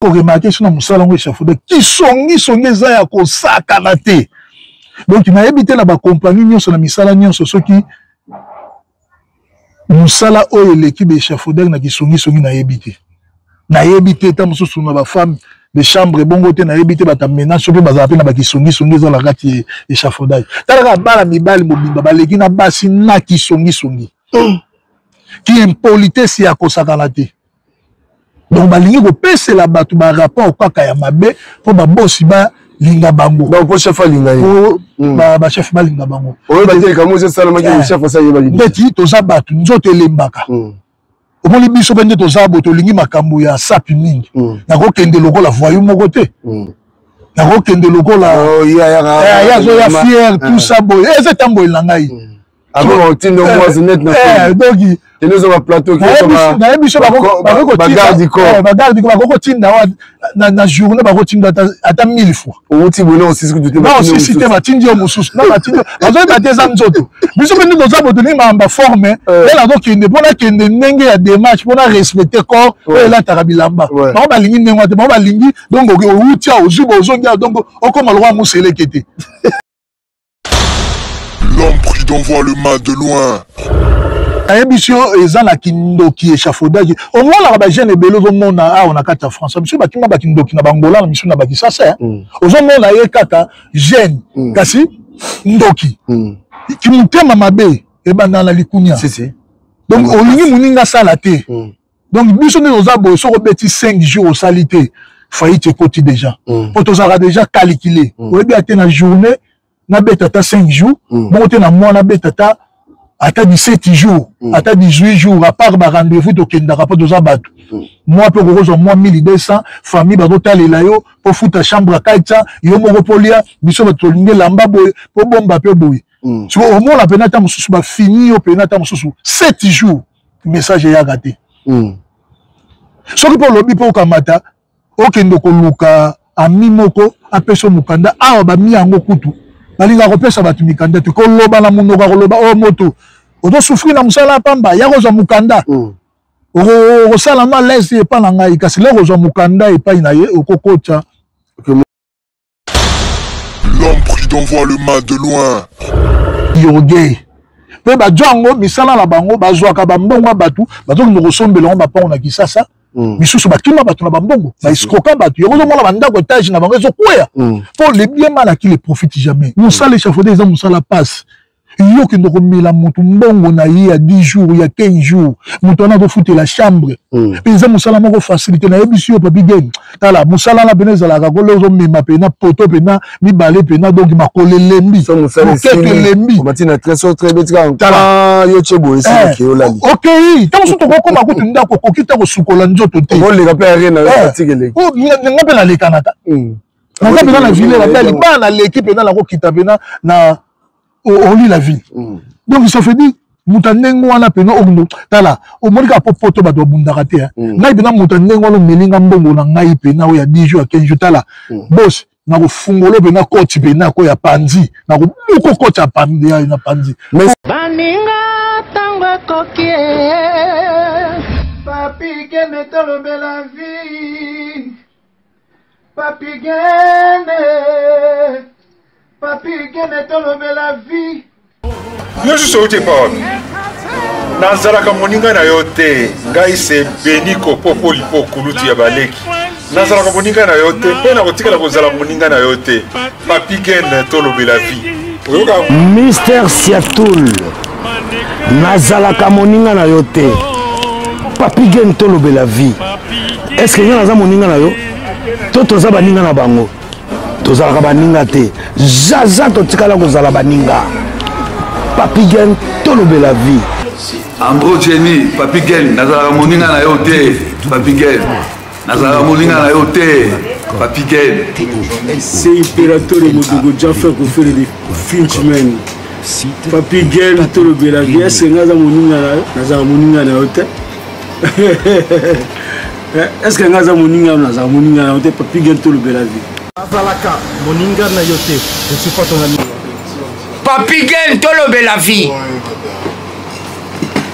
Koremarke so na mosala yango échafaudage, kisongisongi eza ya kosakana te. Donc nayebi te na bakompani nyonso, na misala nyonso, soki mosala oyo eleki baéchafaudage na kisongisongi, nayebi te. Nayebi te, ta mosusu na bafemme de chambre ebongo te. Nayebi te, bato ya ménage soki bazala mpe na bakisongisongi ezala kati échafaudage. Tala kaka bana mibali mobimba baleki na basi na kisongisongi, ki impolitesse ya kosakana te. Donc balingi kopesela bato barapport kaka ya mabe mpo babosi balinga bango. Donc mpo chef alinga ye. Po bachef balinga bango. Oyo te likambo esalamaki, chef asali yebaki. Ndeti toza bato, nzoto elembaka. Omoni biso mpe nde toza boye, tolingi makambo ya sapi mingi. Nakokende lokola voyou moko te, nakokende lokola ye azoya fier, tout ça boye, eza etamboeli na ngai. Akoma otindo mwasi net na donc kende oza baplateau. Nayebi biso bagarde corps. Bagarde corps bakokotinda wa na journée, bakotinda ata 1000 fois. Outi boye na osisi kutu te. Na osisi te, batindi yo mosusu na batindi, bazoyeba te eza nzoto. Biso mpe nde toza boye, tolingi makambo forme ye. Nazokende mpo nakende ndenge ya démarche mpo na respecter corps oyo elataka bilamba. Bango balingi ndenge wana te. Bango balingi donc outi awa, ozwi bo ozongi awa, donc okóma lokwa moseleke te. L'homme prudent voit le mal de loin. Nayebi yo, eza na kindoki échafaudage. Omonaka bajeune ebele, ozomona awa na kati ya France, biso bakima bakindoki na bangola na misu na bakisasa. Ozomona ye kaka jeune, kasi ndoki, kimotema mabe ebandaka na likunia. Si, si. Donc olingi moninga asala te. Donc biso nde toza boye, soki obeti 5 jours osali te, faillite ekoti déjà, po tozalaka déjà calculé. Oyebi ate na journée nabeta ata 5 jours, bongo te na mois nabeta ata 17 jours, ata 18 jours, à part barendez-vous tokendaka, mpo toza bato. Mois mpe okokozwa mwa 1200, famille bazotalela yo mpo futa chambre ya 400, yo moko mpo lia. Biso bato tolingi elamba boye, mpo bomba mpe boye. Siko omona pena ata mosusu bafini yo pena ata mosusu 7 jours, message eyaka te. Soki mpe olobi mpe okamata, okende koluka ami moko apesa mokanda awa, bami yango kutu balingaka kopesa bato mikanda te. Koloba na monoko ya koloba oyo, moto ozosufri na mosala ya pamba, ya kozwa mokanda, okosala malaise epai na ngai, kasi lelo kozwa mokanda epai na ye okokota. L'homme prudent voit le mal de loin. Orgueil mpe bazwa yango misala na bango, bazwaka bambongo ya bato, bazokende kosombela yango bapango na Kisasa. Misusu bakima bato na bambongo, baescroka bato yango. Ozomona bandako étage na bango ezokweya, mpo le bien mal acquis ne profite jamais. Mosala échafaudé eza mosala passe. Yo okende komela motu mbongo na ye ya 10 jours, ya 15 jours, moto wana azofutela chambre. Mpe eza mosala moko facilité. Nayebisi yo, papi gen, tala mosala wana pena ezalaka kole, ozomema pena poto pena mibale pena, donc makolo elembi, loketo elembi. Okei ntango mosusu tokokoma kutu ndako, okoki ta kosukola nzoto te. Nga mpe nalekanaka, naza mpena na ville babali bana, naleki mpena, nakokita mpena na oli la ville. Donc ça fait dire moto ya ndenge wana mpena okndo tala, omoni kaka po poto bato babundaka te. Ngai mpena moto ya ndenge wana, omelinga mbongo na ngai mpena oyo ya 10 jours, ya 15 jours, tala bos, nakofungola mpena koti mpena ko ya panzi, nakobuko koti ya na panzi. Baninga, ntango ekoki. Papi Gene, tolobela vie. Papi Gene, Papi Gene, tolobela vie. Nyonso outi epa wapi? Nazalaka moninga na yo te. Ngai se Beni Kopopo Lipo, kulutu ya baleki. Nazalaka moninga na yo te, mpe nakotikala kozala moninga na yo te. Papi Gen, tolobela vie, oyoka. Mister Siatul, nazalaka moninga na yo te. Papi Gen, tolobela vie. Est ce que nga naza moninga na yo to toza baninga na bango? Tozalaka baninga te, zaza totikala kozala baninga. Papi Gen, tolobela vie. Andro Jenny, Papi Gen, nazalaka moninga na yo te. Papi Gen, nazalaka moninga na yo te. Papi Gen. C'est Imperatore Modogo Jaffa Kofere de Finchman. Papi Gen, tolobela vie. Est-ce que nga moninga na yo? Nazala moninga na yo te. Est-ce que nga aza moninga? Nazala moninga na yo te. Papi Gen, tolobela vie. Nazalaka moninga na yo te. Je suis pas ton ami. Papi Gen, tolobela vie.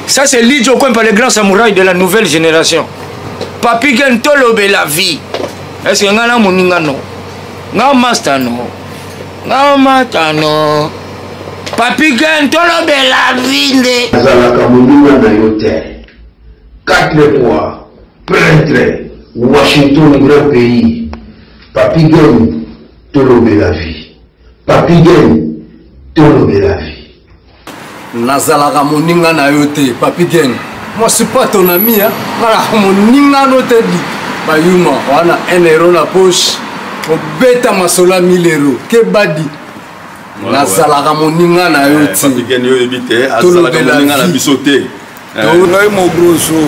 Ça, c'est Lidjo Kwempa, le grand samouraï de la nouvelle génération. Papi Gen tolobela vie. Est-ce que nga na moninga no? Nga master no? Nga mata no? Papi Gen tolobela vie nde. Nazalaka moninga na yo te. 4 fois prêtre Washington grand pays. Papi Gen tolobela vie. Papi Gen tolobela vie. Nazalaka moninga na yo te papi gen moi suis pas ton ami hein nga moninga no te di bayuma wana 1 euro na poche obeta masolo ya 1000 euro kebadi nazalaka moninga na yo te papi gen yo oyebi te azalaka moninga na biso te ngai mogroso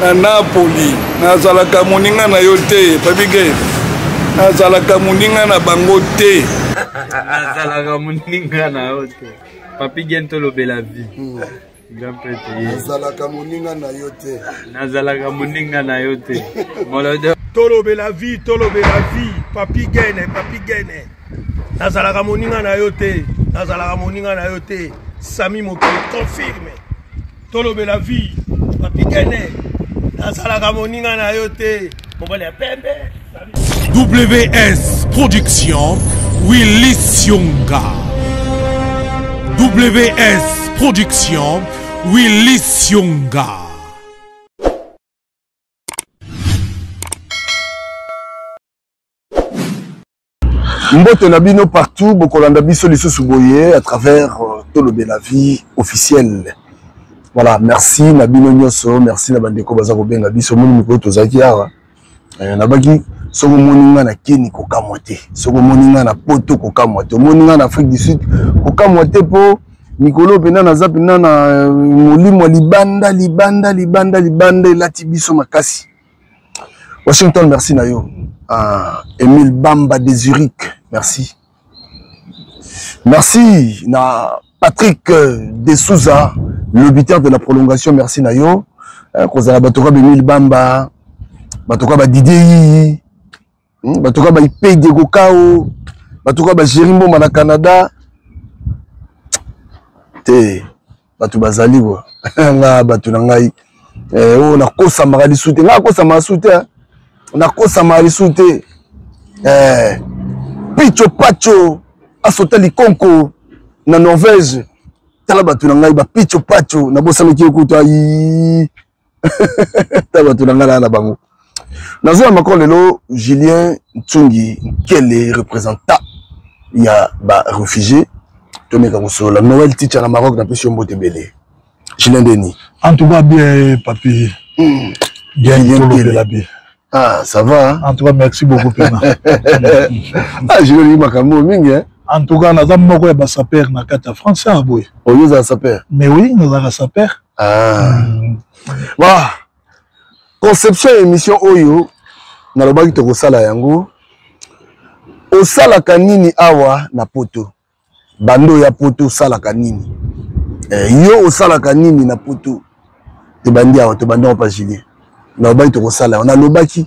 na napoli nazalaka moninga na yo te papi gen nazalaka moninga na bango te nazalaka moninga na yo te papi gen tolobela vie hmm. grand prêtre ye nazalaka moninga na yo te nazalaka moninga na yo te molodo tolobela vie tolobela vie papi gene papi gene nazalaka moninga na yo te nazalaka moninga na yo te sami mokili confirme tolobela vie papi gene nazalaka moninga na yo te mobali ya pembe WS Production Willy Sionga WS Production Willy Sionga Mbote na bino partout bokolanda biso lisusu boye à travers euh, Tolobela vie officielle. Voilà, merci na bino nyonso, merci na bandeko baza kobenga biso moni mikolo tozalaki awa. Eh, nabaki soki omoni nga na keni kokamwa te, soki omoni nga na poto kokamwa te, omoni nga na Afrique du Sud kokamwa te po mikolo mpenza naza mpenza na euh, molimo ya libanda libanda libanda libanda elati biso makasi. Washington, merci na yo. Ah, Emile Bamba de Zurich, merci. Merci na Patrick euh, de Souza, le buteur de la prolongation, merci na yo. Euh, kozala bato ka Emile Bamba, bato ka ba Didier Yiyi, hmm, bato ka ba Ipe Diego Kao, bato ka ba Jerry Mboma na Canada. Te bato bazali kwa nga bato na ngai eh, oyo nakosamaka lisu te ngai nakosamaka lisu te nakosamaka lisu te eh, picho pacho asota likonko na norvège tala bato na ngai bapicho pacho nabosanaki yo kutu ayi ta bato na ngai naa na bango nazo na makolo lelo julien ntungi nkele représentant ya baréfugie tomeka kosolola noël ticha na maroc napesi yo mbote ebele julien deni en tout cas bien papi mm. bien tolobela bien ah ça va hein? en tout cas merci beaucoup pena ah julien olingi makambo mingi hein? en tout cas naza moko ya basaper na kati ya france awa boye oyo ozala saper mais oui nazalaka saper ah. mm. bah, conception ya émission oyo nalobaki tokosala yango osalaka nini awa na poto bando ya poto osalaka nini eh, yo osalaka nini na poto tobandi awa tobandi yango pa julien nalobaki tokosala yango nalobaki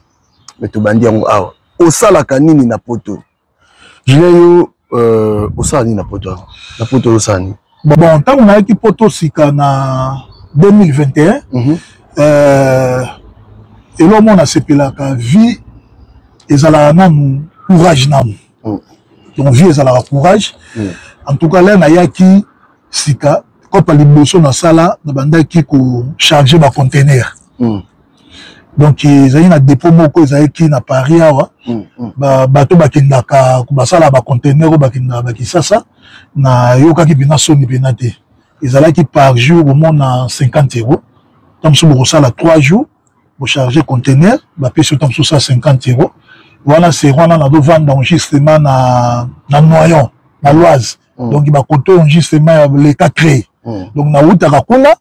me tobandi yango awa osalaka nini na poto Julien yo euh, osala nini na poto awa na poto osala nini bon ntango nayaki poto sika na 2021 mm -hmm. euh, eloko moko nasepelaka vie ezalaka nanu courage nanu mm. donc vie ezalaka courage mm. en tout cas lere nayaki sika kopa liboso nasala nabandaki kocharge bacontener mm. donc ezalaki na dépôt moko ezalaki na paris awa mm, mm. bato bakendaka basala bacontener oyo bakendaka bakisasa nayokaki mpena soni mpena te ezalaki par jour omona 50 euro ntango mosusu bokosala 3 jours bocharge contener bapesi yo ntango mosusu 50 euro wana sero wana nazovanda enregistrement na, na noyon na loise mm. donc bakoto enregistrement ya leta cree mm. donc nawutaka kuna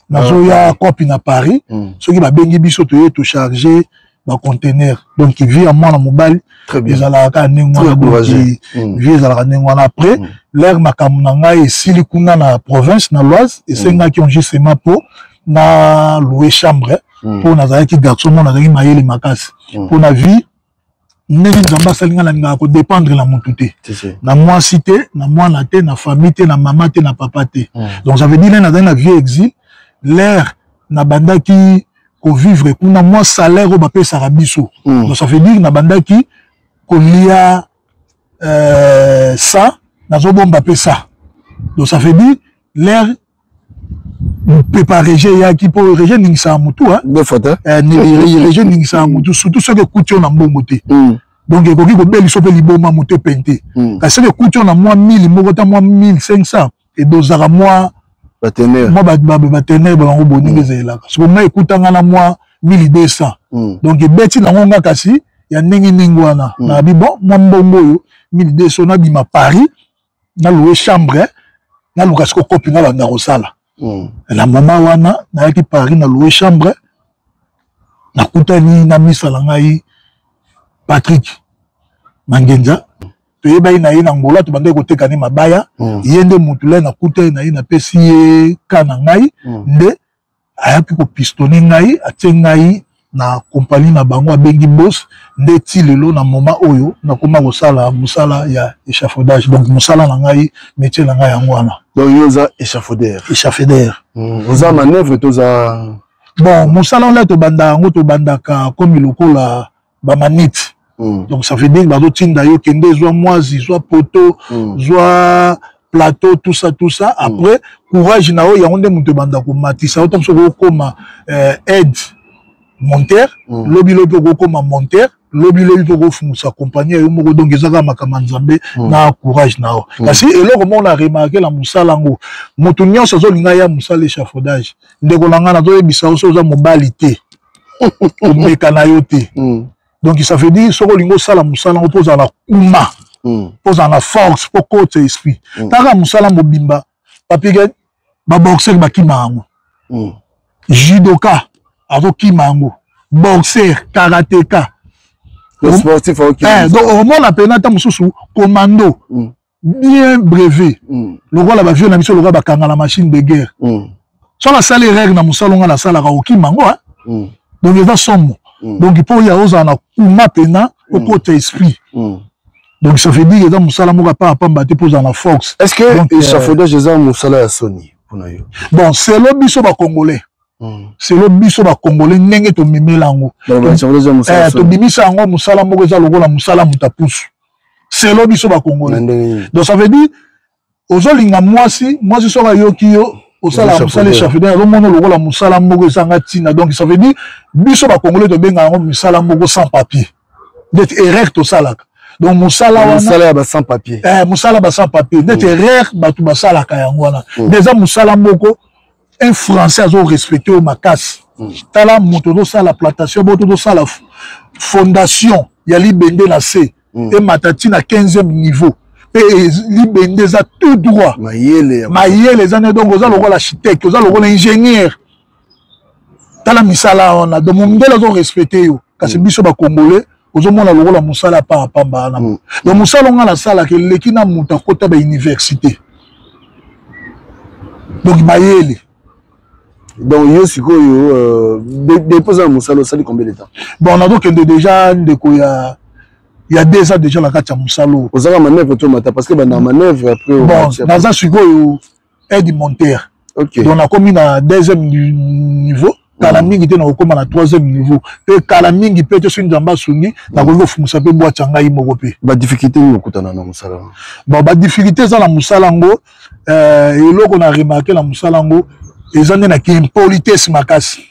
nazoya ah, kopi na paris mm. soki babengi biso toye tocharge bacontener donc vie ya mwana mobali ezalaka kaka ndenge wana donc mm. vie ezalaka ndenge wana après mm. lere makambo na ngai esili kuna na province na loise esengaki enregistrement mpo na loue chambre mpo nazalaki garçon moko nazalaki mayele makasi mpo na vie ndenge nzambe asali ngai nalingaka kodépendre na motu te na mwasi te na mwana te na famille te na mama te na papa te mm. donc ça veut dire nazali na vie exil l'air nabandaki kovivre kuna mwa salaire oyo bapesaka biso mm. Donc ça veut dire nabandaki kolia euh, ça nazobomba mpe ça. Donc ça veut dire l'air mpepa rege eyaki mpo rege eningisaka motu rege eningisaka motu surtout soki ekuti yo na mbongo te mm. Donc ekoki kobelisa mpe liboma motu epente mm. Kasi soki ekuti yo na mwa 1000 moko ta mwa 1500 edozaka mwa mwa batenere bango boninga mm. Ezalelaka soko ngai ekutanga na mwa 1200 mm. Donc ebeti nango nga kasi ya ndenge ndenge wana mm. Nabi bon mwa mbongo oyo 1200 nabima Paris naloue chambre naluka siko kopi nabanda kosala mm. Na moma wana nayaki Paris naloue chambre nakutani na misa na ngai Patrick Mangenza toyebaki na ye na Ngola tobandaki koteka ne mabaya mm. Ye nde motu lai nakutani na ye napesi ye ka na ngai mm. Nde ayaki kopistone ngai atie ngai na kompani na bango abengi boss nde ti lelo na moment oyo nakoma kosala mosala ya échafaudage. Donc mosala na ngai métier na ngai yango wana. Donc yo oza échafaudeur? Échafaudeur mm. Oza manœuvre to oza bon mosala wana tobanda yango tobandaka komi lokola bamaniti mm. Donc ça veut dire bazotinda yo kende zwa mwazi zwa poto mm. zwa plateau tout ça tout ça mm. Après courage na yo yango nde moto ebanda komatisa yo ntango soki okokoma euh, aide monteur mm. Lobi lobi okokoma monteur lobi lobi mpe okofungisa compagnie ya yo moko. Donc eza kaka makambo ya Nzambe mm. na courage na yo mm. Kasi eloko moko na remarke na mosala yango moto nyonso azolinga ya mosala échafaudage ndeko na ngai nazoyebisa yo so oza mobali te komeka na yo te mm. Donc ça veut dire soki olingi osala mosala yango mpo ozala na kuma mpo ozala na force mpo kota esprit mm. Taka mosala mobimba papike baboxer bakima yango mm. Judoka azokima yango boxer karateka sportif eh, donc omona mpena ata mosusu commando mm. Bien brevet mm. Lokola bavio na biso lokola bakanga na machine de guerre mm. So nasali erreur na mosala nga nasalaka okima yango mm. Donc eza somo mm. Donc mpo oya ozala na kuma mpena mm. Okota esprit mm. Donc ça veut dire eza mosala moko apart apamba te mpo ozala na force. Est ce que échafaudage eza mosala ya soni mpona yo? Bon selo biso bacongolais mm. Selo biso bacongolais ndenge tomemela yango tobimisa yango mosala moko eza lokola mosala moto apusu selo biso bacongolais. Donc ça veut dire ozolinga mwasi mwasi soki ayoki yo osalaka mosala échafaudage azomona lokola mosala moko ezanga ntina. Donc ça veut dire biso bacongolais tobenga yango misala moko sans papier ndeti erreur tosalaka. Donc mosala wana mosala ya ba sans papier eh, mosala ba sans papier ndeti mm. Erreur bato basalaka yango wana mm. Eza mosala moko un français azo respecte yo makasi mm. Tala moto ozosala plantation boto ozosala fondation ya libende na se mm. Emata ti na 15e niveau mpe libende eza tout droit mayele mayele eza ne. Donc oza lokola architecte oza lokola ingénieur tala misala wana. Donc mondele azo respecte yo kasi mm. Biso bacongolais ozomona lokola mosala pamba pamba wana mm. Donc mosala onga nasalaka eleki na moto akota bauniversité. Donc mayele. Donc yo sikoyo euh, depuis oza na mosala osali combien de temps? Bon nazokende déjà ndeko ya ya 2 ans déjà na kati ya mosala oyo. Ozaka manœuvre to mata parce que banda manœuvre après? Bon naza sikoyo aide monteur okay. Donc nakomi na deuxième niveau kala mm. Mingi te nakokóma na troisième niveau mpe kala mingi mpe te soki Nzambe asungi nakoki kofungisa mpe bwati ya ngai moko mpe. Badifficulté nini okutana na mosala? Bon badifficulté eza na mosala yango euh, eloko na remarke na mosala yango eza nde na kiimpolitesse makasi.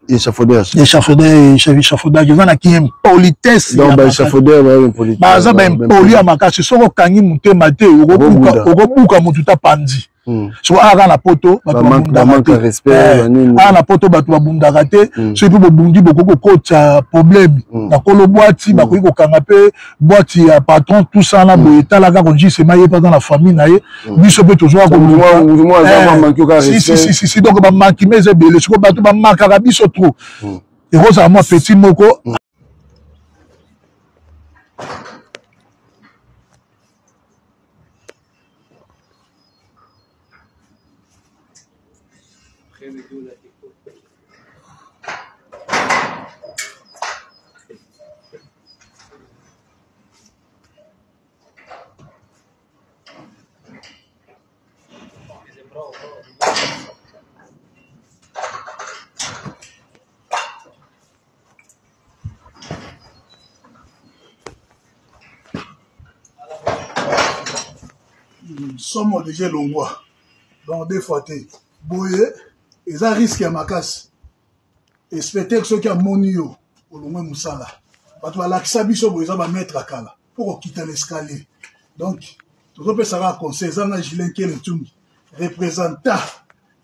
Échafaudage. Échafaudage échafaudage eza na kiimpolitesse. Donc baéchafaudeur baza impolitesse? Baza baimpoli ya makasi. Soki okangi motema te okobuka motu ta panzi. Soko awa kaka na poto bato babundaka te, awa na poto bato babundaka te. Soki mpe bobundi bokoki kokotisa problème na kolo bwati bakoki kokanga mpe bwati ya patron tout ça na boye. Tala kaka konjisema ye mpe aza na famille na ye biso mpe tozwaka koluka. Donc bamankime eza ebele siko bato bamakaka biso trop ekozala mwa petit moko. Somo deja elongwa. Donc deux fois te. Boye eza risque ya makasi. Inspecteur soki amoni yo olongwe mosala. Bato balakisa biso boye eza ba maître ya kala mpo kokita na escalier. Donc tozopesa kaka conseil eza nga Julien Nkele Ntungi représentant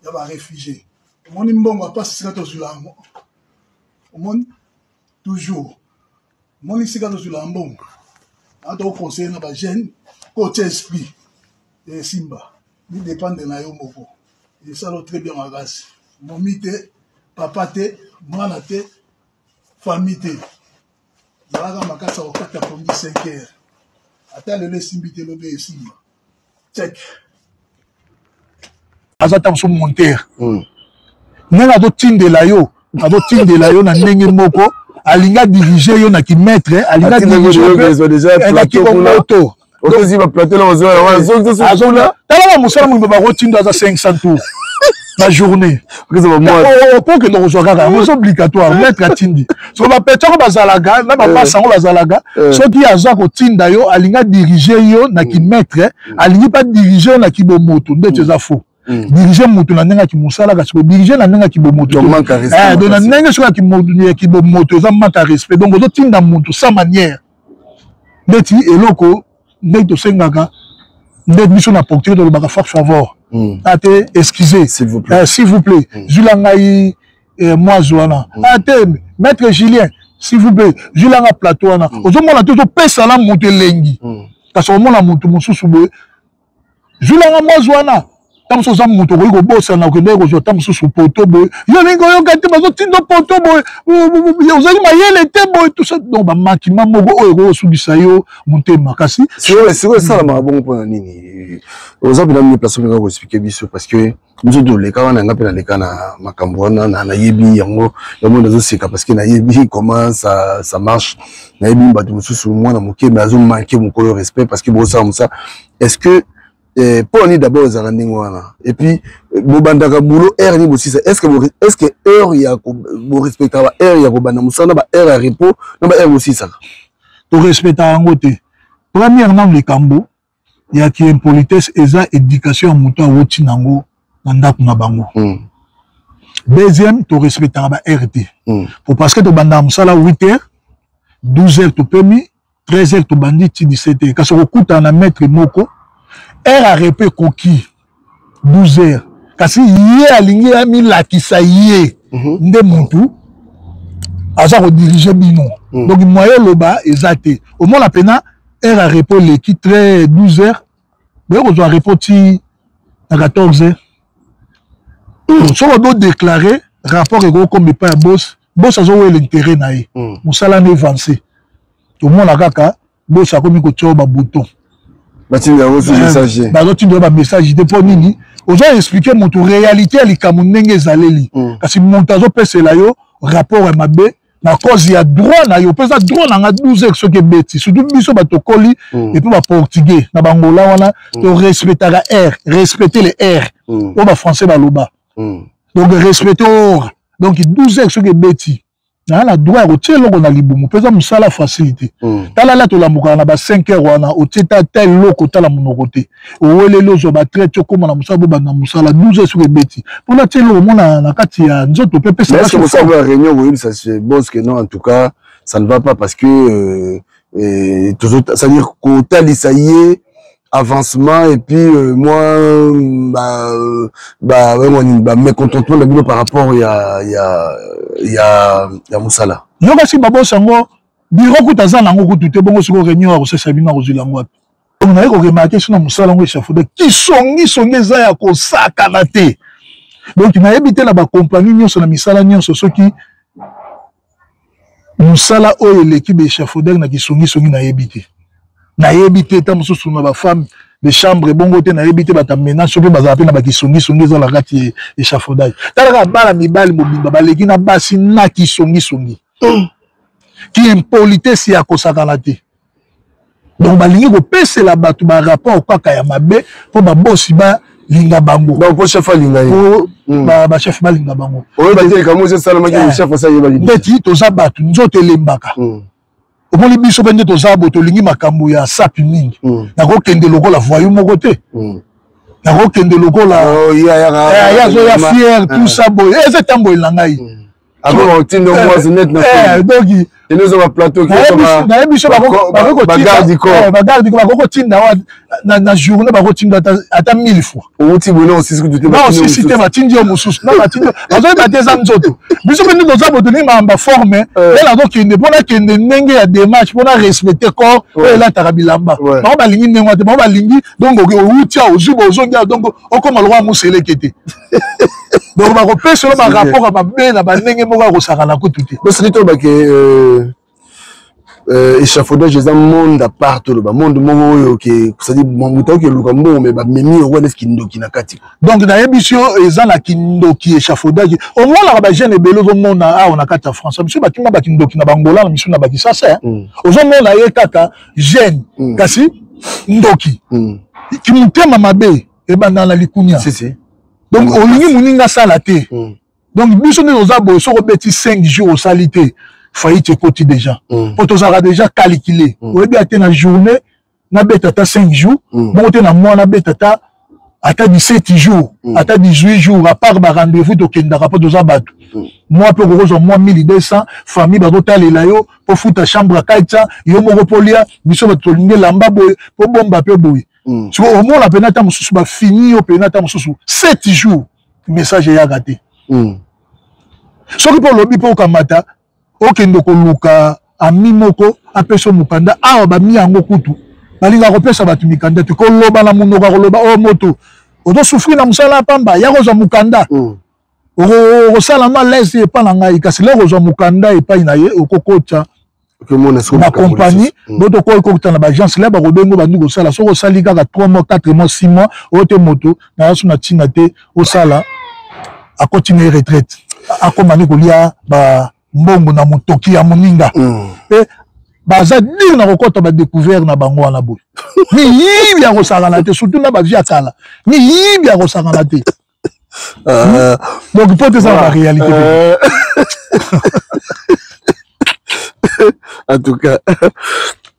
ya ba réfugiés. Omoni mbongo ya pasi sika tozwila yango. Omoni toujours omoni sika tozwila ya mbongo. Ata tokoconseille na ba jeune kotia esprit esimba mi dépendre na yo moko esalo très bien makasi momi te papa te mwana te famille te zalaka makasi ya kokata pongi 5 heures ata lelo esimbi te lobi esimba check aza ta mosusu montere hmm. ndenge azotindela yo azotindela yo na ndenge moko alingi adirige yo na kimaître alingi adirige na kimoto talaka mosala mobimba bakotinda aza 500 tour na journée po okende kozwa kaka yango eza obligatoire maître atindi soki bapeti yango bazalaka na bapasi yango bazalaka eh. soki aza kotinda yo alingi adirige yo na kimaître mm. alingi mpe adirige yo na kibomoto ndeti eza faux mm. dirige moto na ndenge ya kimosala kasi kodirige na ndenge ya kibomoto eh, donc na ndenge soki ya kibomoto eza manque ya respect donc ozotinda moto sans manière ndeti eloko ndenge tosengaka nde biso na portugais tolobaka fort favor mm. ate excusez s'il vous plaît, eh, s'il vous plaît. Mm. zwila ngai eh, mwazi wana mm. ate maître Julien s'il vous plaît zwila nga plateau wana mm. ozomona te ozopesa na moto elengi mm. kasi omona moto mosusu boye zwila nga mwazi wana ntango mosusu oza moto okoki kobosana okendeki kozwa ntango mosusu poto boye yo olingi koyoka te bazotinda poto boye ozali mayele te boye tout ça donc bamakima moko oyo ekoki kosukisa yo motema kasi sikoyo esalamaka bongo mpona nini oza mpena mini place olinga koexplike biso parce que biso toleka wana nga mpe naleka na makambo wana nayebi yango yango nazoseka parce que nayebi comment ça, ça marche nayebi bato mosusu mwana moke mais azomanke mokolo respect parce que bosala mosala est ce que eh, mpo nini d'abord ezalaka ndenge wana et puis eh, bobandaka boulot heure nini bosisa est ce que est ce que heure ya borespectaka ba heure ya kobanda mosala na ba heure ya repos na ba heure bosisaka torespectaka yango te première nanu likambo ya ki impolitesse eza éducation ya moto awuti nango na ndako na bango mm. deuxième torespectaka ba heure te mm. po parce que tobandaka mosala 8 heures 12 heures topemi 13 heures tobandi ti 17 heures kasi okokutana na maître moko heure ya repos ekoki 12 heures kasi ye alingi amilakisa ye mm -hmm. nde mutu aza kodirige bino mm. donc moyen oloba eza te omona mpena heure ya repos eleki 13 12 heures boye kozwa repos ti na 14 heures mm. soki odo déclare rapport ekokoma epai ya bos bos azowela intérêt na ye mm. mosala na avance tomona kaka bosi akomi kotia yo babouton eh, bazotinda yo bamessage te mpo nini ozo explike moto réalité ya likambo ndenge ezaleli mm. kasi moto azopesela yo rapport ya mabe na cause ya droit na yo mpe eza droit na nga 12 heures soki ebeti surtout biso bato tokoli mm. epuis baportugais na bangola wana mm. torespectaka aire respecte le aire mm. oyo bafrançais baloba mm. donc respecte or donc 12 heures soki ebeti naa na droit ya kotia eloko na libumu mpe eza mosala facile te mm. tala la tolamukaka na ba 5 heures wana otie ta ta eloko otala monoko te oweleli ozwa batraite okóma na mosala bobanda mosala 12 heures soki ebeti mpo natia eloko omona na kati ya nzoto mpe pesakosala réunion koyebisa boss que non en tout cas ça ne va pas parce que euh, euh, c'est-à-dire kotalisa ye avancement et puis euh, moi bah bah bah mécontentement na bino par rapport ya ya ya ya musala yo kasi babosi yango biro kutu aza nango kutu te bongo sikoyo réunion akosesa bino akozwila yango wapi donc naye koremarke so na mosala yango échafaudage kisongisongi eza ya kosakana te donc nayebi te na bakompani nyonso na misala nyonso soki mosala oyo eleki ba échafaudage na kisongisongi nayebi te nayebi te ta mosusu na bafemme de chambre ebongo te nayebi te bato ya ménage soki bazala mpe na bakisongisongi eza na kati ya échafaudage tala kaka bana mibali mobimba baleki na basi na kisongisongi ki impolitesse ya kosakana te donc balingi kopesela bato barapport kaka ya mabe mpo babosi balinga bango donc mpo chef alinga ye mpo hmm. bachef balinga bango oyo bateleka mosi esalamaki eh. chef asayebaki ndeti toza bato nzoto elembaka hmm. Omoni biso mpe nde toza boye, tolingi makambo ya sapi mingi. Nakokende lokola voyou moko te, nakokende lokola oh, eh, azoya fier tout ça boye, eza etamboleli na ngai. Nayebi biso bagarde bakotinda na journée, bakotinda ata 1000 fois. Outi boye osisi kutu te. Osisi te, batindi yo mosusu na batindi, bazoyeba te eza nzoto. Biso mpe nde toza boye, tolingi makambo forme. Ye nazokende mpo nakende ndenge ya démarche mpo na respecte corps oyo elataka bilamba. Bango balingi ndenge wana te, bango balingi donc outi awa, ozwi bo ozongi awa, donc okóma lokola moseleke te. Donc bakopesa yo barapport ya mabe na bandenge moko ya kosakana kutu te. Soki tolobake échafaudage eza monde à part, toloba monde moko oyo ke, c'est-à-dire moto akoki eluka mbongo, mais bamemi yango neti kindoki na kati. Donc nayebi si yo eza na kindoki échafaudage. Omonaka bajeune ebele, ozomona awa na kati ya France, biso bakima bakindoki na bangola na misu na bakisasa. Ozomona ye kaka jeune, kasi ndoki, kimotema mabe ebandaka na likunia. Si, si. Donc olingi moninga asala te. Donc biso nde toza boye, soki obeti 5 jours osali te, faillite ekoti déjà, po tozalaka déjà calculé. Oyebi ate na journée nabeta ata 5 jours moko te, na mois nabeta ata 17 jours, ata 18 jours, à part barendez-vous tokendaka, mpo toza bato. Mwa mpe okokozwa mwa 1200, famille bazotalela yo mpo futa chambre ya 400, yo moko mpo lia. Biso bato tolingi elamba boye, mpo bomba mpe boye. Siko omona pena ata mosusu bafini yo pena ata mosusu 7 jours, message eyaka te. Soki mpe olobi mpe okamata okende koluka ami moko apesa mokanda awa, bami yango kutu balingaka kopesa bato mikanda te. Koloba na monoko ya koloba oyo moto ozosufri na mosala ya pamba, ya kozwa mokanda, okosala mwa lese epai na ngai, kasi lelo kozwa mokanda epai na ye, okokota na compagnie bo tokoki kokota na baagence le bakobengo bandi kosala. Soki osali kaka 3 mois, 4 mois, 6 mois, oyo te moto naza so na ntina te osala, akoti na ye retraite, akoma nde kolia ba mbongo na motoki ya moninga. Mpe baza dire na kokɔta badécouvert na bango wana boye, miyibi ya kosakana te, surtout na bavie ya kala, miyibi ya kosakana te. Donc mpo te eza na baréalité. En tout cas,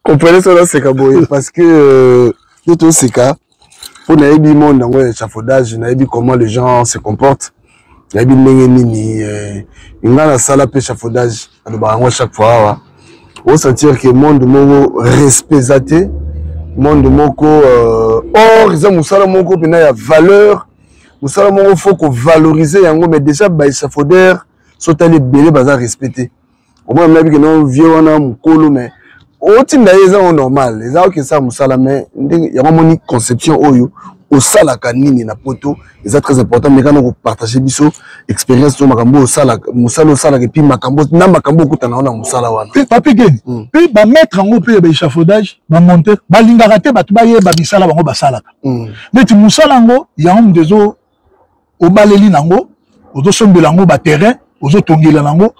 comprenez ça, naseka boye parce que nde toseka mpo nayebi monde yango ya échafaudage, nayebi comment les gens se comportent, nayebi ndenge nini nga nasala mpe échafaudage. Alobaka yango chaque fois awa, osentir que monde moko respect eza te, monde moko or eza mosala moko mpena ya valeur, mosala moko faut kovaloriser yango. Mais déjà baéchafaudeur so otali ebele baza respecte. Omona mna bike no vieux wana mokolo, mais otinda ye, eza ngo normal, eza oke esala mosala. Mais ndenge yango amoni conception oyo osalaka nini na poto eza très important. Mais kana kopartage biso expérience to makambo osalaka, mosala osalaka, et puis makambo na makambo okutana wana mosala wana. Mpe papi geni mpe bamaître yango mpe ya baéchafaudage, bamonteur, balingaka te bato bayeba misala bango basalaka. Neti mosala yango, yango moto ezo obaleli nango, ozosombela yango baterrain, ozotongela nango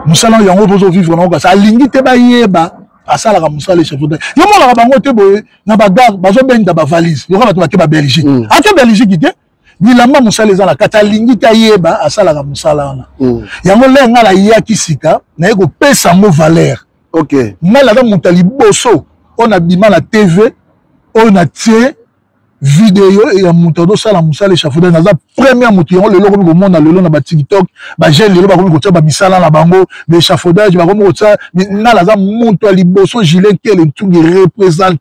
mosala yango mpo ozovivre nango, kasi alingi te bayeba asalaka mosala échafaudage. Yo monaka bango te boye na bagare bazobenda bavalise lokola bato bake babelgique. Ake Belgique te, bilamba mosala eza na kati, alingi te ayeba asalaka mosala wana. Yango lere ngai nayaki sika, naye kopesa yango valeur. Ngai naza moto ya liboso oyo nabima na TV, oyo natie video ya moto azosala mosala échafaudage. Naza première moto yango. Lelo okomi komona lelo na batiktok, bajeune lelo bakomi kotia bamisala na bango baéchafaudage, bakomi kotia. Ngai naza moto ya liboso, Julien Kele Ntungi, representant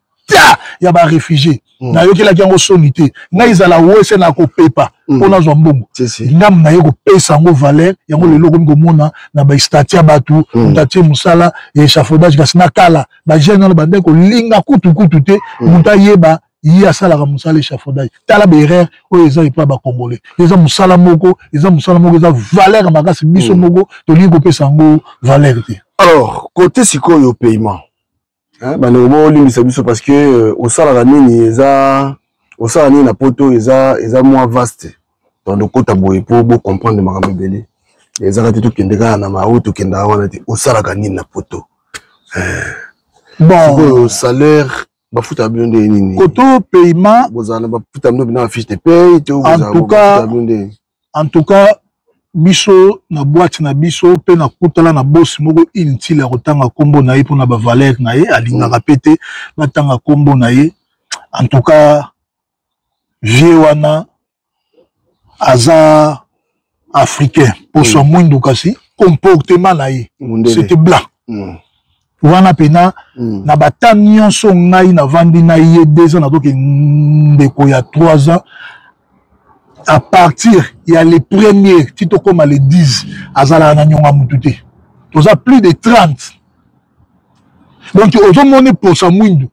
ya baréfugie. Nayokelaki yango soni te. Ngai ezala wese na kopepa mpo nazwa mbongo, ndambo naye kopesa yango valeur yango. Lelo okomi komona na bastatut ya bato, moto atie mosala ya échafaudage, kasi na kala bajeune wana bandaki kolinga kutu kutu te moto ayeba ye asalaka mosala échafaudage. Tala baerreur oyo eza epai ya bacongolais. Eza mosala moko, eza mosala moko eza valeur makasi, biso moko tolingi kopesa yango valeur te. Alors côté sikoyo paiement, bandeko bolimbisa biso parce que osalaka nini, eza osala nini na poto, eza mwa vaste. Donc okota boye mpo bocomprendre makambo ebele, ezaka te tokende kaka na maoyo tokendaka wana te. Osalaka nini na poto? Bon, sikoyo salaire bafutaka bino ndenge nini? Koto paiement bozala na bafuta bino na fiche de paye to en tout cas, bino ndenge? En tout cas. Biso na boîte na biso pe nakutana na boss moko inutile ya kotanga kombo na ye pona ba valeur na ye, alingaka pe te batanga kombo na ye. En tout cas vieux wana aza africain poso ya mwindu, kasi comportement na ye c'était blanc. Wana pena na bata nyonso ngai navandi na ye 2 ans, nazoki ndeko ya 3 ans, à partir ya le premier ti tokóma le 10, azalaka na nyonga mutu te. Toza plus de 30, donc ozomoni posa mwindu,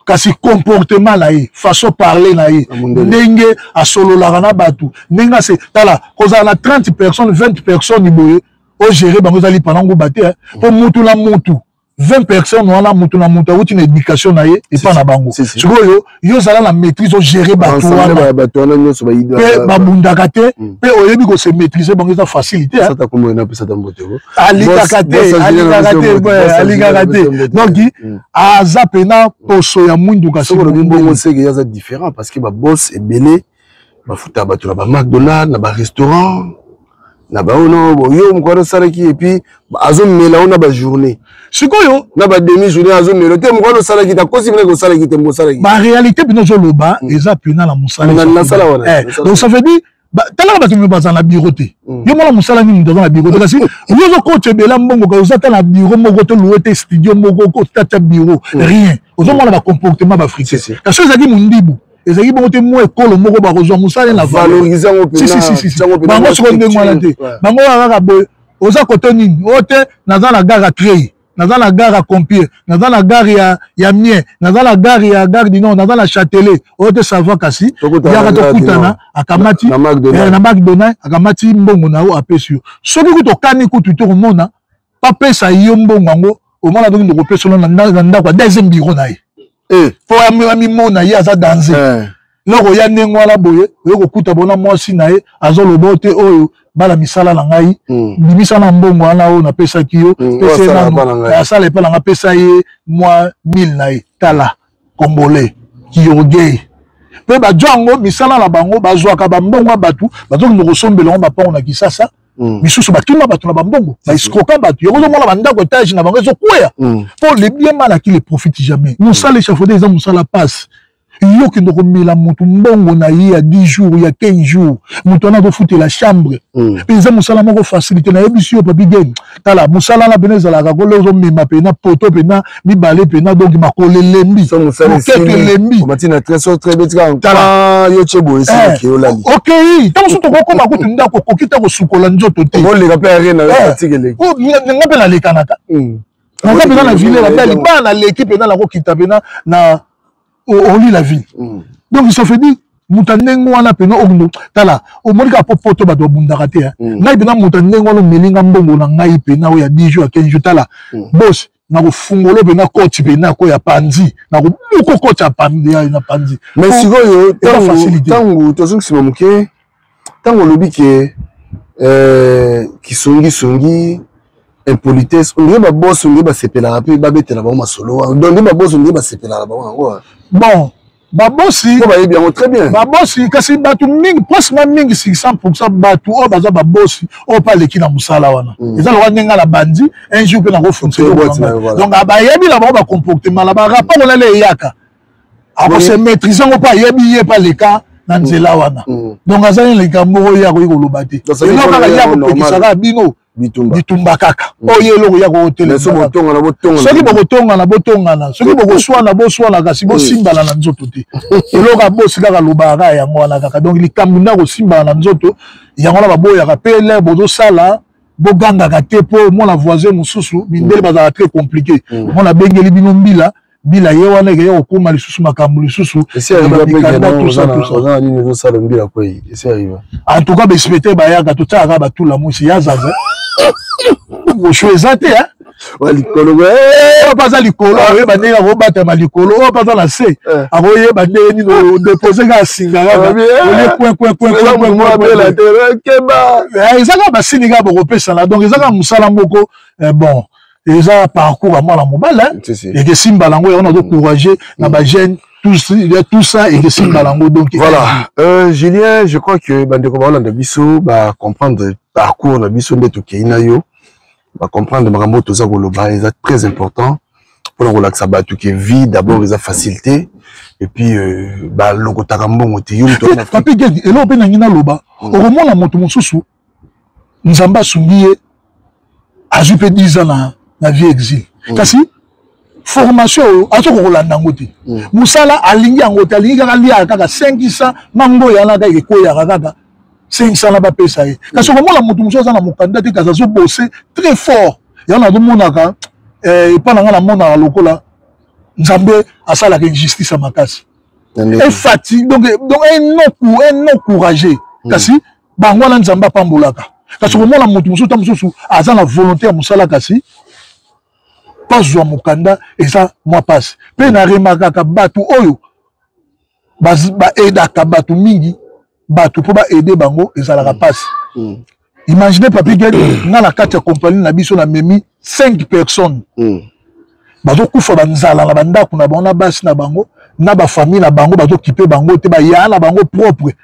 kasi comportement na ye, façon parler na ye, ndenge asololaka na bato, ndenge ase tala kozala na 30 personnes, 20 personnes boye, ogere bango ezali pana nguba te, mpo mutu na mutu, 20 personnes wana, mutu na mutu awuti na éducation na ye epa na bango. Sikoyo yo ozala na maîtrise, ogere bato wana mpe babundaka te, mpe oyebi kose maîtrise bango, eza facilité. Alingaka te, alingaka te, alingaka te. Donc aza pena poso ya mwindu, kasi olobi bongo seke aza différent, parce que baboss ebele bafutaka bato na ba McDonald, na barestaurant, na baono yo moko wana osalaki, et puis azomela o na bajournée. Sikoyo na bademi journée azomela te. Moko wana osalaki te, akosi mpena kosalaki te, mosalaki. Baréalité mpena ozoloba eza mpena na mosala. Nasala wana. Donc ça veut dire talaka bato mpe bazala na bureau te. Yo mona mosala nini moto aza na bureau te, kasi yo ozokota ebela mbongo, kasi oza ta na bureau moko to louer te studio moko, kotata bureau, rien. Ozomona bacomportement baafricain, kasi oyo ezalaki mondibu, ezalaki bongo te. Mwa ekolo moko bakozwa mosala na bango soko ndenge wana te. Bango kaka boye, oza kote nini oyo te, naza na gare ya trei, naza na gare ya Compier, naza na gare ya Mien, naza na gare ya Gare du Nord, naza na Châtelet oyo te, ça va, kasi yaka tokutana. Akamati na McDonald, akamati mbongo na yo, apesi yo. Soki kutu okani kutu te, komona bapesa yo mbongo yango, omona toki ndokopesa yo na ndako ya deuxième bureau na ye, po amimona ye aza danger. Loko ya ndenge wana boye, oye kokuta bona mwasi na ye azoloba te: oyo bala misala na ngai, bimisa na mbongo wana oyo napesaki yo, asala epa na ngai, pesa ye mwa 1000 na ye. Tala congolais kiorgueil mpe bazwa yango misala na bango, bazwaka bambongo ya bato, bazokende kosombela yango bapango na Kisasa. Misusu bakima bato na bambongo, baescroka bato yango, ozomona bandako étage na bango ezokweya, mpo le bien mal acquis le profite jamais. Mosala échafaudé eza mosala passe. Yo okende komela motu mbongo na ye ya 10 jours, ya 15 jours, moto wana azofutela chambre mpe. Eza mosala moko facilité, nayebisi yo papi game. Tala mosala wana pena ezalaka kole, ozomema pena poto pena mibale pena, donc makolo elembi, moketo elembi. Okei ntango mosusu tokokoma kutu ndako, okoki ta kosukola nzoto te. Nga mpe nalekanaka, naza mpena na ville na libala, naleki mpena, nakokita mpena na oli la ville. Donc ça fait dire moto ya ndenge wana mpena okndo tala, omoni kaka po poto bato babundaka te. Ngai mpena moto ya ndenge wana, omelinga mbongo na ngai mpena oyo ya 10 jours, ya 15 jours, tala boss, nakofungola mpena koti mpena ko ya panzi, nakobuko koti ya na panzi. Mais sikoyo ntango tozongi nsima moke, ntango olobi ke kisongisongi, impolitesse, ondire baboss ondire basepelaka mpe babetela bango masolo wana. Donc nde baboss ondire basepelaka bango yango. Bon, babosi po bayebi yango très bien. Babosi, kasi bato mingi, presque mingi, 600 bato oyo baza babosi oyo mpe aleki na mosala wana, eza lokola ndenge na bandi un jour mpe nakofunisa. Donc bayebi na bango bacomportement na barapport wana, ele eyaka, akose maîtrise yango mpo ayebi ye mpe aleka na nzela wana. Donc aza nini, likambo moko ye akoki koloba te, eloko kaka ye akopekisaka bino bitumba kaka oyo eloko ya kotelema. Soki bokotongana, botongana, soki bokoswana, boswana, kasi bosimbana na nzoto te. Eloko abosi kaka alobaka kaka yango wana kaka. Donc likambo nde akosimbana na nzoto, yango wana baboyaka mpe lere bozosala, bogangaka te, mpo mwana voisin mosusu, mindele bazalaka très compliqué, mwana abengeli bino mbila mbila ye wana, ekeya kokóma lisusu makambo lisusu. En tout cas bainspecteur bayaka, totiaka batula mwisi ya zaza, mosho eza te. Likolo oyo mpe aza likolo, akoyeba ndenge akobatama likolo. Oyo mpe aza na se, akoyeba ndenge nini odepose kaka singa kaka olie coin coin coin. Eza kaka basini kaka bokopesana. Donc eza kaka mosala moko bon, eza parcours ya mwana mobali ekesimba yango, yango nazocourage na bajeune, tout ça ekesimba yango. Donc voilà, Julien, je crois que bandeko baolanda biso bacomprendre. parcours na biso nde tokei na yo bacomprendre makambo oyo toza koloba eza très important mpona kolakisa bato ke vie d'abord eza facile te et puis euh, balokotaka mbongo te yo papi gedi eloko mpe nangi naloba hmm. okomona moto mosusu nzambe asungi ye azwi mpe 10 ans na, na vie exil mm. kasi formation oyo azokoka kolanda yango te mm. mosala alingi yango te alingi kaka liaka kaka 500 mangoya wana kaka ekweyaka kaka 500 na bapesa ye kasi okomona moto mosusu aza na mokanda te kasi azobose très fort yango nazomonaka eh, epa na ngai namonaka lokola nzambe asalaka injustice ya makasi efati donc, donc un non, un non courageux mm. kasi bango wana nzambe apambolaka kasi okomona moto mosusu ta mosusu aza na volonté ya mosala kasi bazwa mokanda eza mwa mpasi mpe na remarkaka bato oyo baedaka bato mingi bato mpo baede bango ezalaka mpasi mm. mm. imagine papi ged nga na kati ya kompani na biso namemi 5 personnes mm. bazokufa banzala na bandako na bango na basi na bango na bafamille na bango bazokipe bango te baya na bango propre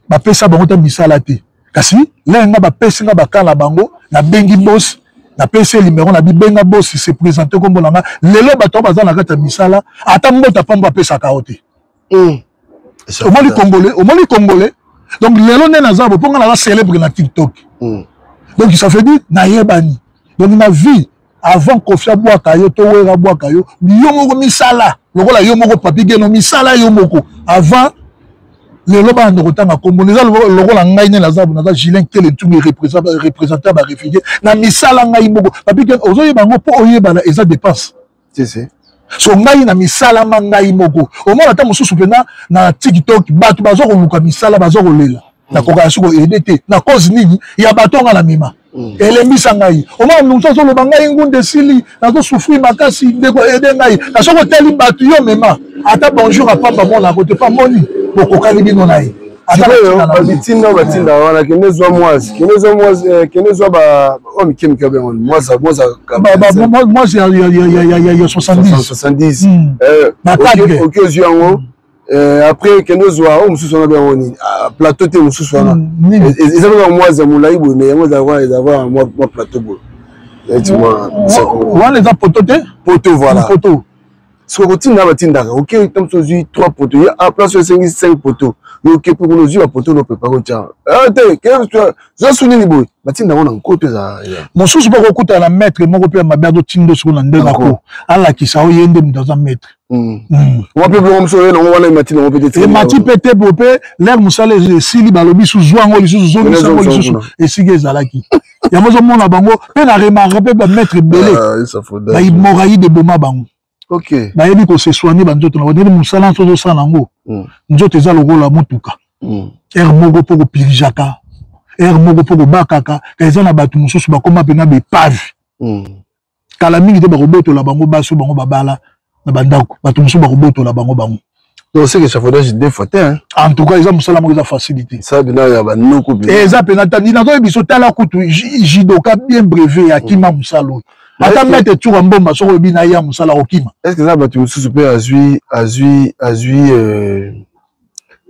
bapesa bango ta misala te kasi lere nga bapesi nga baka na bango nabengi bosi napesi ye limero na bibenga bosi se présente nkombo na nga lelo bato oyo baza na kati ya misala ata mbota pambo apesaka yo te mm. omoni congolais omoni congolais donc lelo nde naza bo mpo nga naza célèbre na tiktok mm. donc ça veut dire nayebani donc na vie avant kofi abwaka yo to wera abwaka yo yo moko misala lokola yo moko papi geno misala yo moko avant lelo bana kotanga nkombo eza lokola ngai nde naza naza julien kele ntungi représentant ya baréfugie na misala ngai moko papi geno ozoyeba yango mpo oyebana eza dépense si, si. so ngai na misala ma ngai moko omona ata mosusu mpena na tiktok bato baza koluka misala baza kolela mm. nakokaka soki koede te na cause nini ya bato nga na mema mm. elembisa ngai omona mosusu azoloba ngai ngunda esili nazosouffrir makasi ndeko ede ngai na soki otali bato yo mema ata bonjour apamba monako te pamoni bokokani bino na ye sikoyo babitinda batinda wana kende zwa mwasi kende zwa mwasi eh, kende zwa ba oyo mike mike obengo mwasi mwasi mwasi ya 70 70 oki ozwi yango eh, après kende ozwa oyo mosusu wana bengo nini ah, plateau te mosusu wana hmm, eza kaka mwasi ya molai boye mais yango ezalaka ezalaka mwa plateau boye wana eza poto te poto voilà poto soki kotinda batindaka oke ta mosusu ozwi 3 poto ye a place oyo esengi 5 poto yo oke mpe kuna ozwi bapoto no prepare otya ah, te zwa su nini boye batinda yango na nko to eza mosusu mpe okokutana na maître moko mpe ya mabe azotinda soko na ndenge ako alakisa oyo ye nde moto aza maître hmm. Hmm. wa mpe biloko mosusu oye nango wana emati nango mpe te emati mpe te bo mpe lere mosala esili balobi su zwa yango lisusu zongisa yango lisusu esika ezalaki yango ozomona bango mpe na remarque mpe bamaître ebele ah, baimoraide eboma bango okay. bayebi kose soigne banzoto na bango ndenge mosala nso ozosala yango mm. nzoto eza lokola motuka mm. heure moko mpo kopirijaka heure moko mpo kobakaka ka eza na bato mosusu bakoma mpena baepave mm. kala mingi te bakobotola bango basi bango babala na bandako bato mosusu bakobotola bango bango Donc c'est que échafaudage deux fois te hein. En tout cas, eza musala moko eza facilité. Ça bina ya ba noko bi. Eza pena tandi na toyebi so tala kutu judoka bien brevet ya kima musala oyo. Ata maître Tshuka Mbomba soko oyebi na ya musala okima. Est-ce que eza bato mosusu pe azui azui azui euh,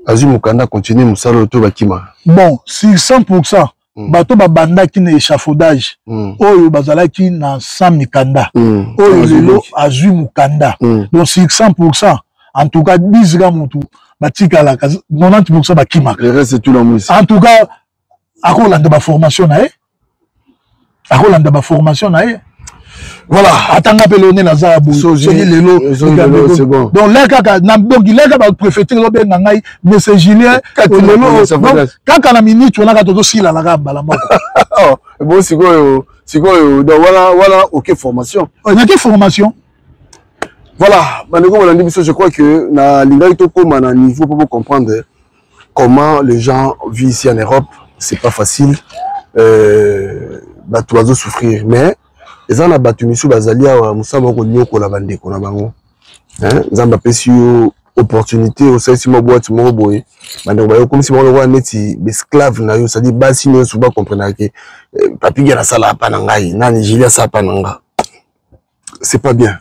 azui mokanda continuer musala oyo to bakima? Bon, sur 100% mm. bato babandaki na échafaudage mm. oyo bazalaki na sans mikanda mm. oyo lelo azwi mokanda mm. donc sur 100 pourcent en tout cas 10 ga motu batikalaka 90 pourcent bakimaka en tout cas akolanda baformation na ye akolanda baformation na ye voilà ata nga mpe lelo nde naza ya boye soki lelo donc le kaka donc le kaka bapréfecture ezobenga ngai monsieur julien lelo kaka na minute wana kaka tozosilana kaka mbala moko oh, bon sikoyo sikoyo donc wana wana oke formation oh, nake formation voilà bandeko bolandi biso je crois que nalingaki tokóma na niveau mpo bocomprendre comment les gens vivent ici en Europe c'est pas facile euh, bato bazo souffrir mais eza na bato misusu bazali awa mosala bakonyokola bandeko na bango nzambe apesi yo opportunité osalisi mwa boite moko boye bandeko bayo okomisi bango lokola neti baesclave na yo cestadire basi nyonso bakomprenaka ke eh, papi gene asala apa na ngai nani julie asala apa na nga c'est pas bien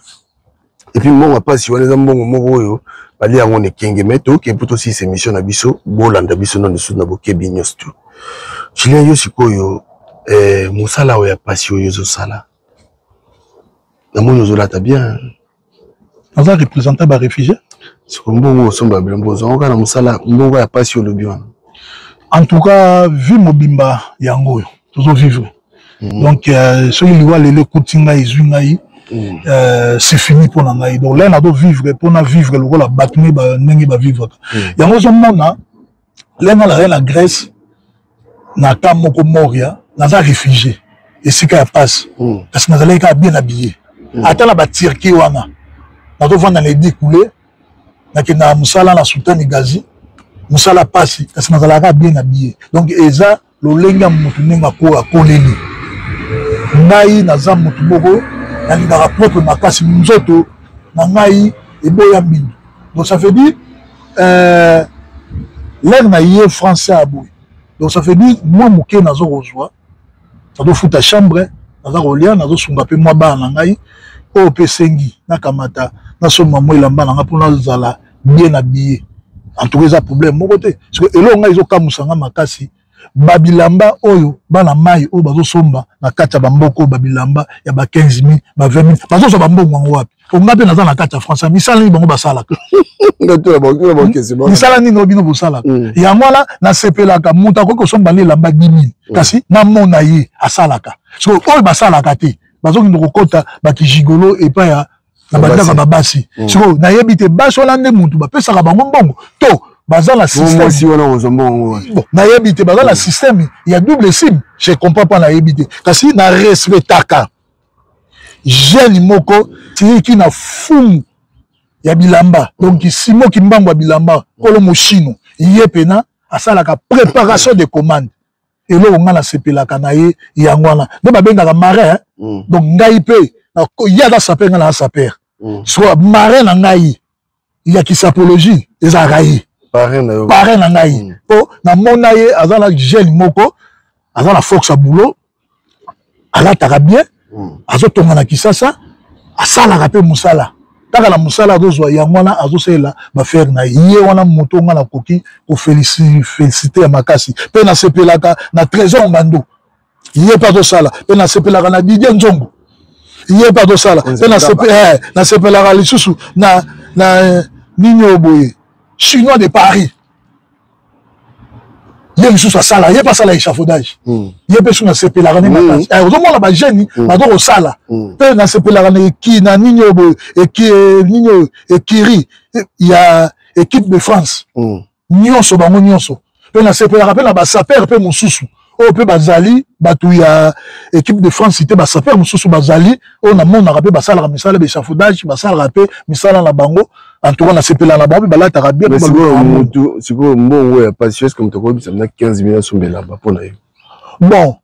et puis mbongo ya mpasi wana eza mbongo moko oyo balia yango na ekenge mai toke mpo tosilisa émission na biso bolanda biso na lisusu na bokebi nyonso tu julien yo sikoyo Eh, mosala oyo ya pasi oyo ozosala namoni ozolata bien. Naza représentant ba réfugié. Siko mbongo osomba bilombo ozwango kaka na mosala mbongo ya pasi olobi wana. En tout cas vie mobimba yango oyo tozo vivre. Mm. Donc euh, soki liwa lelo ekuti ngai ezwi ngai mm. euh, c'est fini mpo na ngai. Donc là nazo vivre mpo na vivre lokola bato ndenge bavivraka. Mm. Yango ozomona lelo nazali na Grèce na camp moko Moria, naza réfugié esika ya pasi mm. kasi nazalaki kaka bien habillé mm. ata na baturquie wana nazovanda na edi coule nakendaka mosala na sultani gazi mosala pasi kasi nazalaka kaka bien habillé donc eza lolenge ya motu ndenge akoleli ngai naza motu moko nalingaka propre makasi nzoto na ngai eboya mbindo donc ça veut dire euh, l'heure na ye français ya boye donc ça veut dire mwa moke nazo kozwa nazofuta chambre naza kolia nazosunga mpe mwa bana na ngai oyo mpe esengi nakamata nasomba mwa elamba na ngai mpo nazala bien habillé en tout cas eza problème moko te parce que eloko ngai ezokamwisa ngai makasi babilamba oyo bana mai oyo bazosomba na kati ya bamboka oyo babilamba ya ba 15 000 ba 20 000 bazozwa bambongo yango wapi po nga mpe naza na kati ya france misala nini bango basalaka misala nini oyo bino bosalaka mm. yango wana nasepelaka moto akoki kosomba nde elamba 10 000 mm. kasi namona ye asalaka sikoyo oyo basalaka te bazokende kokota bakigigolo epai ya na bandako ya babasi mm. sikoyo nayebi te basi wana nde motu bapesaka bango mbongo to baza na système wana kozwa mbongo bon nayebi te baza na mm. système ya double sim je comprends pas nayebi te kasi na respectaka jeune moko tiriki na fumu ya bilamba donc simo kimbangu ya bilamba kolo moshino ye pena asalaka préparation de commande eloko ngai nasepelaka na ye yango wana nde babengaka marin mm. donc ngai mpe ye aza saper ngai naza saper mm. so marin na ngai ya kisapologie ezalaka ye parrain na ngai mpo mm. namona ye aza na jeune moko aza na force ya boulot alataka bien mm. azotonga na kisasa asalaka mpe mosala kaka na mosala azozwa yango wana azosalela bafere na ye wana moto nga nakoki kofelicite ya makasi mpe nasepelaka na trésor ngando ye mpe azosala mpe nasepelaka na didier nzongo ye mpe azosala mpe eh, nasepelaka lisusu na, na eh, nini oyo boye chinois de paris ye lisusu asala ye mpe asala échafaudage hmm. ye mpe su nasepelaka ne hmm. makasi eh, ozomona bajeune hmm. bazo kosala mpe nasepelaka na eki na nini oyo boye eki eh, nini oyo ekiri eh, ya équipe de france nyonso bango nyonso mpe nasepelaka mpe na basaper mpe mosusu oyo mpe bazali bato ya équipe de france te basaper mosusu bazali oyo namonaka mpe basalaka misala ba échafaudage basalaka mpe misala na bango en tout cas nasepela na bango mpe balataka bien mutu sikoyo mbongo ya pasi eske moto akoyebisa na 15 mille asomba elamba mpo na yo bon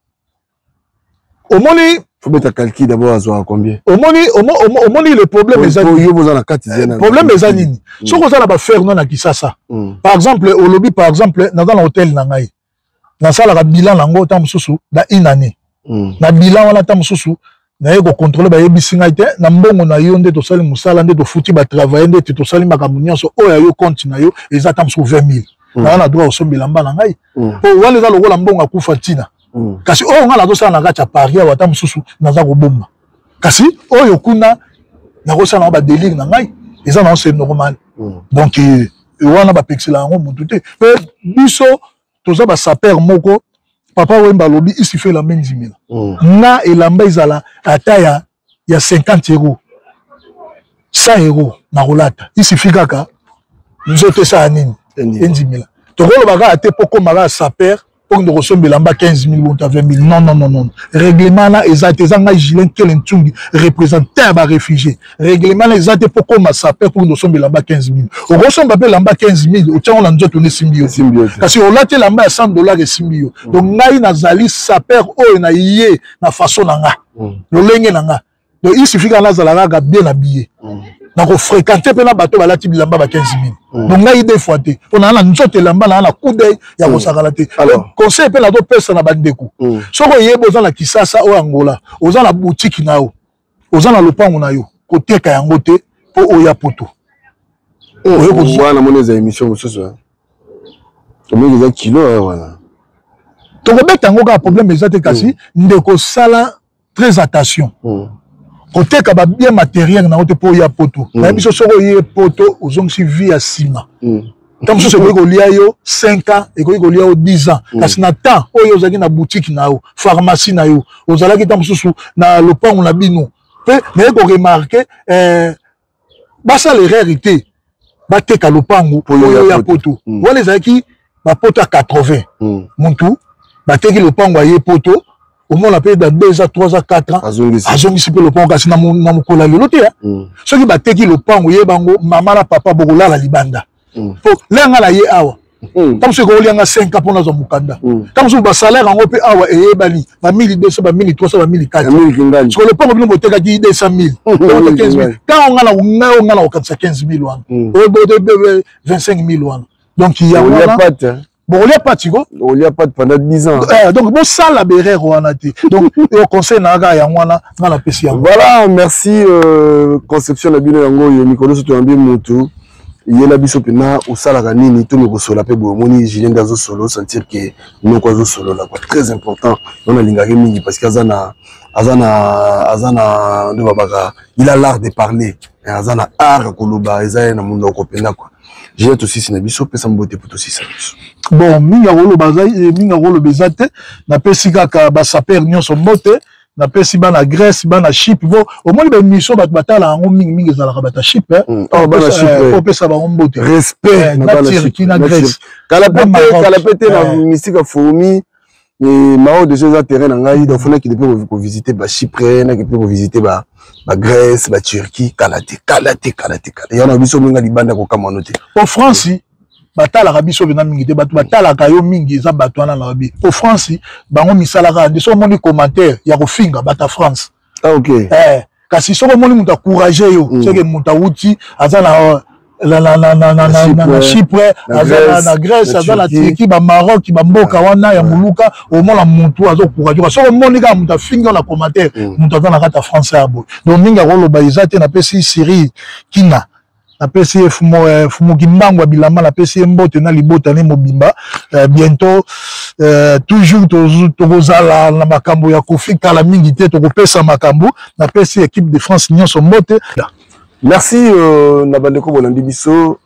omoni faut beta calcul d'abord azwaka combien omoni omoni le problème eza yo boza na kati eh, problème eza nini mm. soki oza na bafere no na kisasa mm. par exemple olobi par exemple naza na hotel na ngai nasalaka bilan nango ntango mosusu na une année mm. na bilan wana ntango mosusu naye kokontrole bayebisi ngai te na mbongo na yo nde tosali mosala nde tofuti batravaille nde te tosali makambo nyonso oyo ya yo compte na yo eza ata mosusu 20 000 mm. naa na droit kosomba elamba na ngai mm. po wana eza lokola mbongo akufa ntina mm. kasi oyo ngai nazosala na kati ya paris awa ata mosusu naza kobomba kasi oyo kuna nakosala yango badelire na ngai eza nango c'est normal mm. donc eh, wana bapekisela yango motu te mpe biso toza basaper moko papa wemba alobi isife elamba endimela mm. nga elamba ezala ata ya, ya 50 euro 100 euro nakolata isifi kaka nzoto esala nini endimela tokoloba kaka te mpo koma kaka saper okende kosomba elamba 15 000 bonta 20 000 non non non non règlement na eza te eza ngai Julien Nkele Ntungi représentant ya baréfugié règlement na eza te mpo koma saper mpo okende kosomba elamba 15 000 okosomba mpe elamba 15 000 otiango na nzoto nde esimbi yo kasi olati elamba ya 100 dollar esimbi yo mm. donc ngai nazali saper oyo na ye na façon na nga mm. lolenge na nga donc il suffit kaka nazala kaka bien habillé mm. nakofréquente mpe na bato balati bilamba ba 15 000 mm. donc ngai deux fois te mpo naa na nzoto elamba naa na coup d'œil ya mm. kosakana te conseil mpe nazopesa na bandeko mm. soki oyebi oza na kisasa oyo angola oza na boutique na yo oza na lopango na yo koteka yango te mpo oya poto oh, wana moni eza émission mosusu omoni eza kilo wana. Tokobeta yango kaka, problème eza te, kasi ndeko, sala très attention. Koteka babien matériel na yo te mpo oya poto. Nayebi biso, soki oye poto, ozongisi vie ya nsima. Ntango mosusu ekoki kolia yo 5 ans, ekoki kolia yo 10 ans. Kasi na temps oyo ozalaki na boutique na yo, pharmacie na yo, ozalaki ntango mosusu na lopango na bino mpe, naye koremarquer, basala erreur te, bateka lopango oyo ya poto. Wana ezalaki bapoto ya 80. Muntu bateki lopango, aye poto, omona mpe ba 2 ans, 3 ans, 4 ans, azongisi mpe lopango. Kasi na mokolo ya lelo te, soki bateki lopango, ye bango mama na papa bokolala libanda. Po lenga na ye awa, ntango mosusu ekokolianga 5 ans mpo nazwa mokanda. Ntango mosusu basalaire yango mpe awa eyebani, ba 1200, ba 1300, ba 1400. Siko lopango bino botekaki 200 000, 15 000, ntango nga na ngai nga na kokanisa 15 000 wana, 25 000 wana, donc yango wana bokolia pati ko olia pati pendant 10 ans. Donc bosala berere wana te. Donc oyo conseil na kaka yango wana nga napesi yango. Voilà, merci. Conception na bino yango oyo mikolo nyonso toyambi mutu, yela biso mpena osalaka nini, to mokosola mpe boye. Omoni Julien nde azosolo, sentir ke noko azosolola quoi, très important. Yo nalingaki mingi parce que aza na nde babaka, il a l'art de parler, aza na art ya koloba, eza ye na monoko mpenza quoi. Julien, tosisi na biso, pesa mbote po tosisa biso. Bon, mingi ya koloba, mingi ya koloba eza te. Napesi kaka basapeurs nyonso mbote. Napesi bana Grèce, bana Chypre. Bo omoni baémission, bato batala yango mingimingi ezalaka bato ya Chypre. Opesa bango mbote. Respect na Turquie, na Grèce. Kala pe te na mystique ya fourmi Maroc, déjà eza terrain na ngai. Donc faut nakende mpe kovisite baChypre, nakende mpe kovisite baGrèce, baTurquie. Kala te, kala te, kala te, kala yango na biso minga libanda kokamwano te. Po France batalaka biso mpena mingi te. Bato batalaka yo mingi eza bato wana na babi. Po France bango misala kaka nde soki omoni commentaire ya kofinga bato ya France. Ah, ok. Kasi soki omoni moto encourage yo, soki moto awuti, aza na Chypre, aza na Grèce, aza na Turquie, baMaroc, bamboka wana ya moluka, omona motu azoencourage. Soki omoni kaka moto afingi yo na commentaire, moto aza na kati ya France ya boye. Donc mingi akoloba eza te. Napesi Cyril Kina, napesi ye Fumuki Mbangu ya bilamba, napesi ye mbote na libota ne mobimba. Bientôt, toujours tokozala na makambo ya Kofi. Kala mingi te tokopesa makambo. Napesi équipe de France nyonso mbote. Merci na bandeko bolandi biso.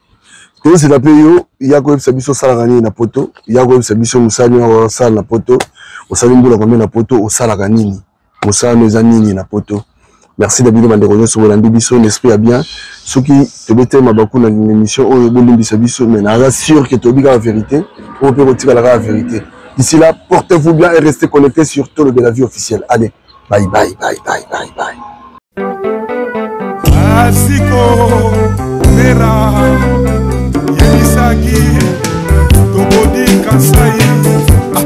Tozela mpe yo ya koyebisa biso osalaka nini na poto, ya koyebisa biso mosala nini osala na poto, osali mbula combien na poto, osalaka nini, mosala no eza nini na poto. Merci na bino bandeko nyonso bolandi biso na esprit ya bien. Soki tobeteli mabaku na émission oyo, bolimbisa biso, mais naza sûr que toyebi kaka vérité oyo mpe kotikala kaka vérité. D'ici là, portez-vous bien et restez connectés sur Tolobela Vie officielle. Allez, bye bye bye bye bye bye. Asiko mera yebisaki tokodi Kasai. Ah, ah,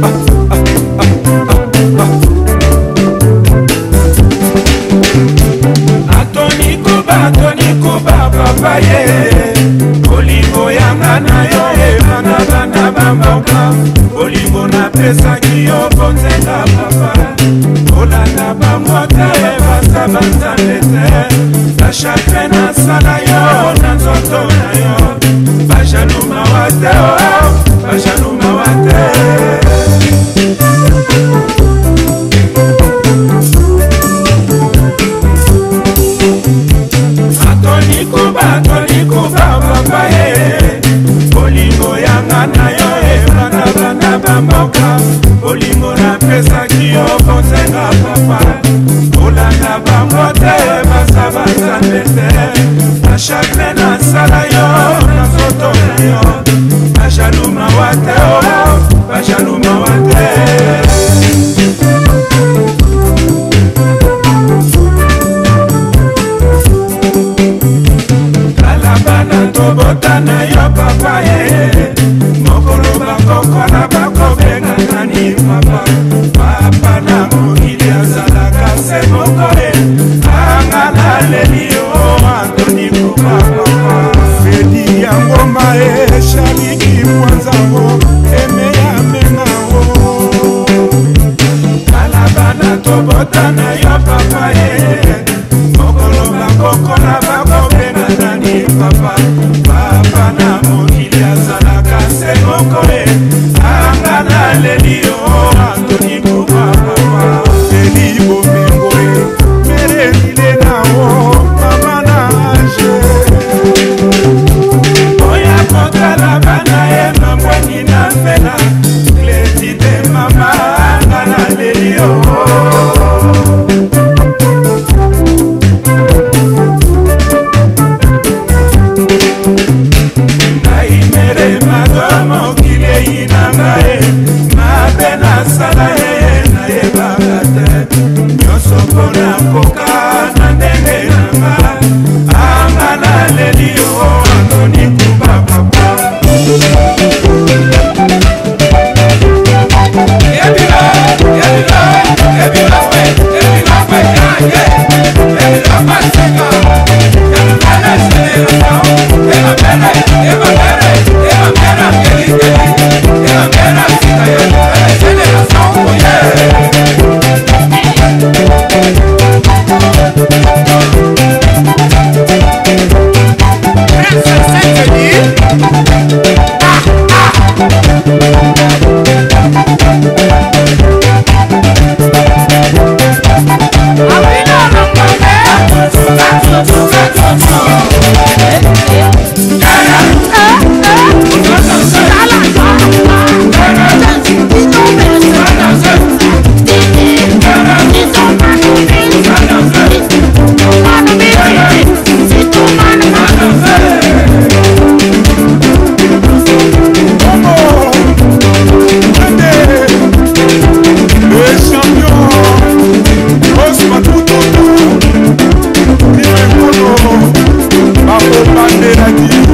ah, ah, ah, ah. Atoni kuba, Atoni kuba, papa ye bolingo yanga na yo ebanda banda bamboka, bolingo napesaki yo bonzenga papa, olanda bango te, baza banzambe te, bachagrin nasala yo na nzoto na yo, bajaloux mawa te, bajaloux mawa te. Atoni kuba, Atoni kuba, papa ye bolingo yanga na yo ebanda bamboka, bolingo napesaki yo bonzenga papa, olanda bango te, baza banzambe te, bachagrin nasala yo na nzoto na yo, bajaloux mawa te, bajaloux mawa te. Tala bana tobota na yo papa ye, mokolo bakokola bakobenga nani papa? Papa na mokili azalaka se moko ye, anga naleli yo Antoni Kuba papa. Fedi ya ngoma eshaliki mwanzango emeya mengango. Tala bana tobota na yo papa ye, mokolo bakokola bakobenga nani papa? Papa na mokili azalaka se moko ye, anga. Ebandelaki.